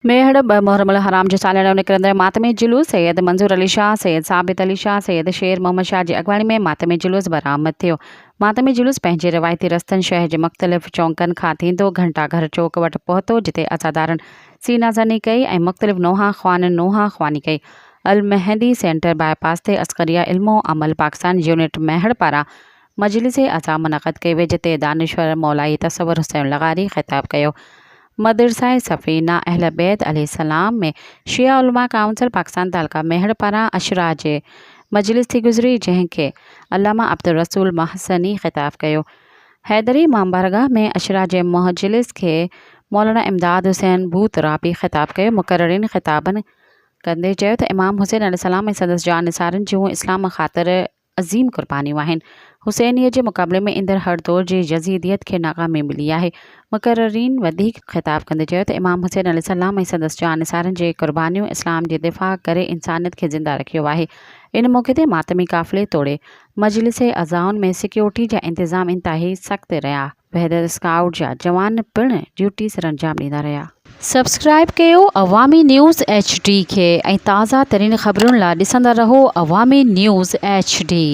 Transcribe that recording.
ميهڙ، ٻه محرم الحرام جو ساليانو نڪرندڙ ماتمي جلوس سيد منظور علي شاهه، سيد ثابت علي شاهه، سيد شير محمد شاهه جي اڳواڻي ۾ ماتمي جلوس برآمد ٿيو. ماتمي جلوس پنهنجي روايتي رستن شهر جي مختلف چونڪن کان ٿيندو گهنٽا گهر چوڪ وٽ پهتو جتي عزادارن سينا زني ڪئي ۽ مختلف نوحا خوانن نوحا خواني ڪئي. المهدي سينٽر باء پاس تي عسڪريه علم و عمل پاڪستان يونٽ ميهڙ پاران مجلس عزا منعقد ڪئي وئي جتي دانشور مولائي تصور حسين لغاري خطاب ڪيو. مدرسه سفينه اهل بيت عليه السلام ۾ شيعه علماء ڪائونسل پاڪستان تعلقه ميهڙ پاران عشراء جي مجلس ٿي گذري جنهن کي علامه عبدالرسول محسني خطاب ڪيو. حيدري امام بارگاهه ۾ عشراء جي مجلس کي مولانا امداد حسين بوترابي خطاب ڪيو. مقررين خطابن ڪندي چيو ته امام حسين عليه السلام ۽ سندس جانثارن جون اسلام خاطر عظيم قربانيون آهن. حسينيت جي مقابلي ۾ ايندڙ هر دور جي يزيديت کي ناڪامي ملي آهي. مقررين وڌيڪ خطاب ڪندي چيو ته امام حسين عليه السلام ۽ سندس جانثارن جي قربانيون اسلام جي دفاع ڪري انسانيت کي زنده رکيو آهي. ان موقعي تي ماتمي قافلي توڙي مجلس عزائن ۾ سيڪيورٽي جا انتظام انتهائي سخت رهيا. وحدت اسڪائوٽ جا جوان پڻ ڊيوٽي سرانجام ڏيندا رهيا. سبسڪرائيب ڪيو عوامي نيوز ايڇ ڊي کي ۽ تازه ترين خبرن لا ڏسندا رهو عوامي نيوز ايڇ ڊي.